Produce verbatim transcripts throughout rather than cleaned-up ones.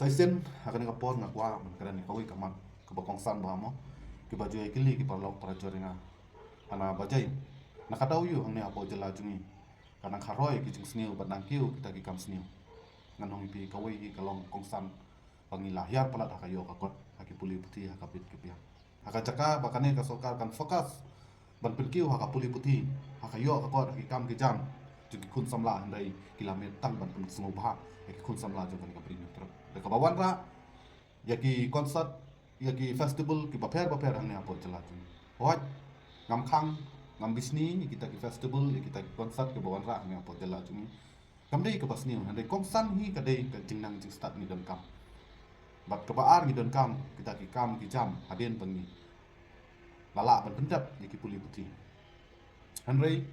Taïsin, ha kane ka por nga kwah ban kren ïa kawei ka mat kaba kongsan bha mo, kiba ju ïa kylli ki paralok parajor ïa nga. Hana ba jai, na ka daw ïa hangne hapoh jylla jong ngi, ka nang kharoi ki jingsniew bad nang kiew kita ki kam sniew. Ngan ong ïa phi, kawei hi ka long kongsan ba ngi la hiar palat ha ka ïoh ka kot ha ki pule puthi ha ka bit ka biang. Ha ka jaka ba kane ka sorkar kan focus ban pynkiew ha ka pule puthi, ha ka ïoh ka kot, ha ki kam ki jam jong ki khun samla, hynrei ki la mih tang ban pynsngewbha ïa ki khun samla jong kane ka Bri Hynñiewtrep. Te kaba wanrah ïa ki concert, ïa ki festival kiba pher bapher hangne hapoh jylla jong ngi. Hooid, ngam khang, ngam bishni ïa kita ki festival, ïa kita ki concert kiba wanrah hangne hapoh jylla jong ngi. Kam dei kaba sniew, hynrei kongsan hi ka dei ka jingnang jingstad ngi donkam. Bad kaba ar, ngi donkam kita ki kam ki jam hadien ba ngi la lah ban pyndep ïa ki pule puthi. Hynrei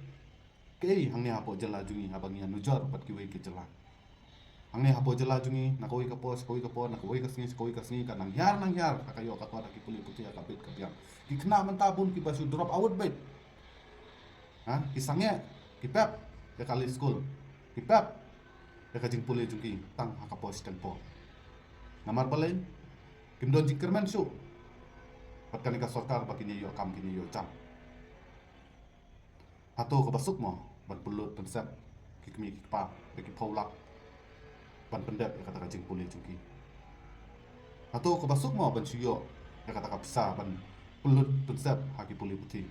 kaei hangne hapoh jylla jong ngi, haba ngi ïa nujor bad kiwei ki jylla, hangne hapoh jylla jong ngi, na kawei ka por sha kawei ka por, na kawei ka sngi sha kawei ka sngi, ka nang hiar nang hiar ha ka ïoh ka kot ha ki pule puthi ha ka bit ka biang. Ki khynnah mynta bun kiba shu drop out beit. Ha, ki sangeh, ki pep ïa ka leit skul, ki pep ïa ka jingpule jong ki tang ha ka por shiteng por. Namar balei? Kim don jingkyrmen shuh bad kane ka sorkar ba kin ïoh kam, kin ïoh jam. Hato kaba suk mo ban pynlut pynsep ki kmie ki kpa da ki phew lak ban pyndep ïa kata ka jingpule jong ki? Hato kaba suk mo ban shu ïoh ïa kata ka pisa ban pynlut pynsep ha ki pule puthi?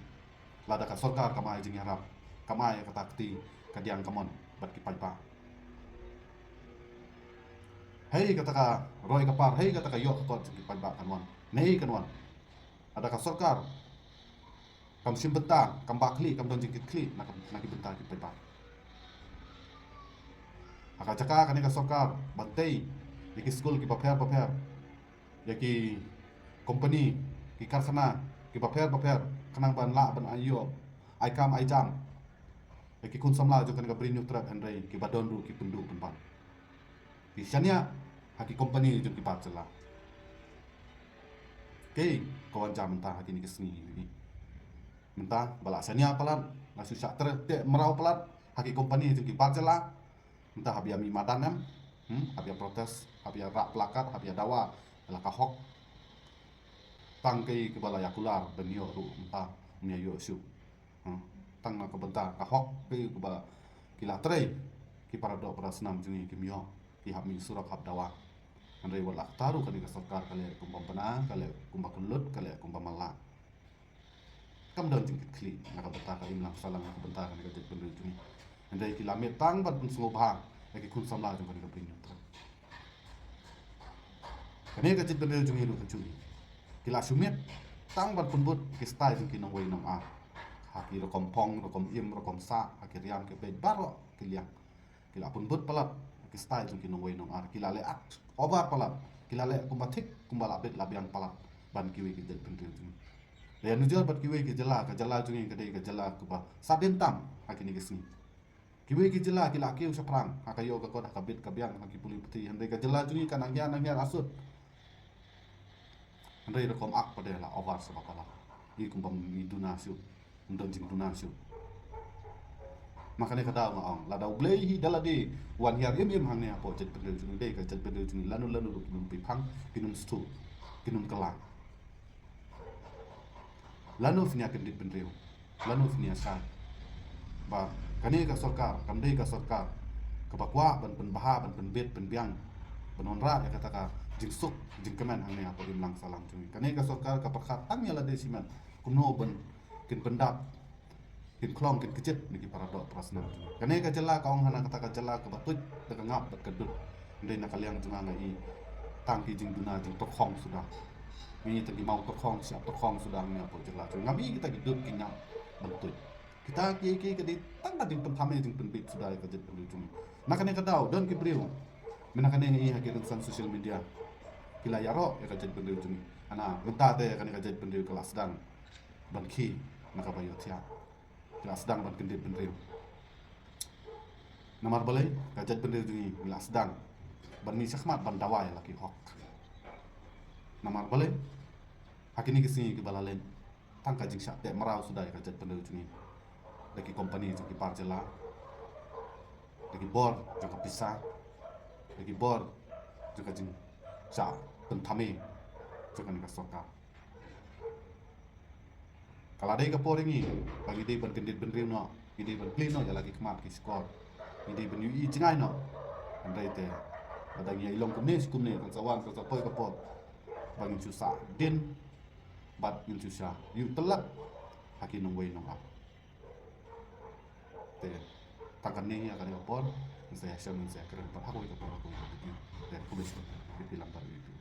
Lada ka sorkar kam ai jingïarap, kam ai ïa kata ka kti kadiang kamon bad ki paidbah. Hei kata ka roi ka par, hei kata ka ïoh ka kot jong ki paidbah kan wan. Nei kan wan. Lada ka sorkar kam shim bynta, kam bah khlieh, kam don jingkit khlieh na ka, na ki bynta ki paidbah. Ha ka jaka kane ka sorkar ban tei ïa ki skul kiba pher bapher, ïa ki company, ki karkhana kiba pher bapher, khnang ban lah ban ai ïoh, ai kam ai jam ïa ki khun samla jong kane ka Bri Hynñiewtrep, hynrei kiba don ruh ki pynduh pynban, ki shaniah ha ki company jong ki bar jylla. Kaei ka wan jia mynta ha kine ki sngi? Mynta ba la shaniah palat, la shu shah teh mraw palat ha ki company jong ki bar jylla, mynta hap ïa mih madan em? Hmm? Hap ïa protest, hap ïa rah placard, hap ïa dawa ïa la ka hok. Tang kaei kaba la ïa kular ban ïoh ruh mynta ym ïa ïoh shuh. Hmm? Tang na ka bynta ka hok kaei kaba ki la trei ki para doh para snam jong ngi kim ïoh, ki hap mih surok hap dawa. Hynrei wat la katta ruh kane ka sorkar ka leh kumba bna, ka leh kumba kyllut, ka leh kumba mala. Kam don jingkit khlieh na ka bynta ka imlang sahlang, na ka bynta kane ka jaitbynriew jong ngi. Hynrei ki la mih tang ban pynsngewbha ïa ki khun samla jong kane ka Bri Hynñiewtrep. Kane ka jaitbynriew jong ngi ruh ka jong ngi, ki la shu mih tang ban pynbud ki style jong ki nongwei nongar ha ki rukom phong, rukom im, rukom sah, ha ki riam ki beit baroh ki liang. Ki la pynbud palat ki style jong ki nongwei nongar, ki la leh act over palat, ki la leh kumba thik kumba la bit la biang palat ban kiwei ki jaitbynriew jong ngi. Lada nujor bad kiwei ki jylla, ka jylla jong ngi ka dei ka jylla kaba sahdien tam ha kine ki sngi. Kiwei ki jylla ki la kiew shaphrang ha ka ïoh ka kot, ha ka bit ka biang, ha ki pule puthi, hynrei ka jylla jong ngi ka nang hiar nang hiar asut. Hynrei rukom act pat de la over sha ba palat. Ngi kumba ngi duna shuh, ym don jingduna shuh. Ma kane ka daw nga ong, lada U Blei hi da lade u wan hiar im im hangne hapoh jaitbynriew jong ngi, dei ka jaitbynriew jong ngi lano lano ruh kin ym pynphang, kin ym stad, kin ym kylla. Lano phin ïa kyndit bynriew, lano phin ïa shai ba kane ka sorkar kam dei ka sorkar kaba kwah ban pynbha, ban pynbit pynbiang, ban wanrah ïa kata ka jingsuk jingkmen hangne hapoh imlang sahlang jong ngi. Kane ka sorkar ka pyrkhat tang ïa lade shimet, kumno ban kin pyndap, kin khlong, kin kjit na ki para doh para snam jong ngi. Kane ka jylla ka ong hana kata ka jylla kaba tuid da ka ngap bad ka dud. Hynrei na ka liang jong nga nga i tang ki jingduna jingtyrkhong suda. Nga i tang ki maw tyrkhong, shyiap tyrkhong suda hangne hapoh jylla jong ngi. Ngam i kita ki dud ki ngap ban tuid. Kita kiei kiei ka dei tang ka jingpynthame jingpynbit suda ïa ka jaitbynriew jong ngi. Na kane ka daw don ki briew, mynta kane nga i ha ki rynsan social media, ki la ïaroh ïa ka jaitbynriew jong ngi. Hana mynta te kane ka jaitbynriew ka la sdang ban khie na kaba ïohthiah. Ki la sdang ban kyndit bynriew. Namar balei? Ka jaitbynriew jong ngi ngi la sdang ban mih shakhmat ban dawa ïa la ki hok. Namar balei? Ha kine ki sngi kiba la leit, tang ka jingshah teh mraw suda ïa ka jaitbynriew jong ngi da ki company jong ki bar jylla, da ki bor jong ka pisa, da ki bor jong ka jing Sa pynthame jong kane ka sorkar. Ka la dei ka por ïa ngi ba ngi dei ban kyndit bynriew noh, ngi dei ban plie noh ïa la ki khmat ki shkor, ngi dei ban ïohi jngai noh. Hynrei te lada ngi ïa long kumne shi kumne, kan sa wan kan sa poi ka por ba ngin shu sah dien bad ngin shu sah ïuh tylak ha ki nongwei nongap. Te tang kane ïa kane ka por, ngin sa ïa shem, ngin sa ïa kren pat ha kawei ka por, ha kawei ka video. Te khublei shibun, khublei shibun.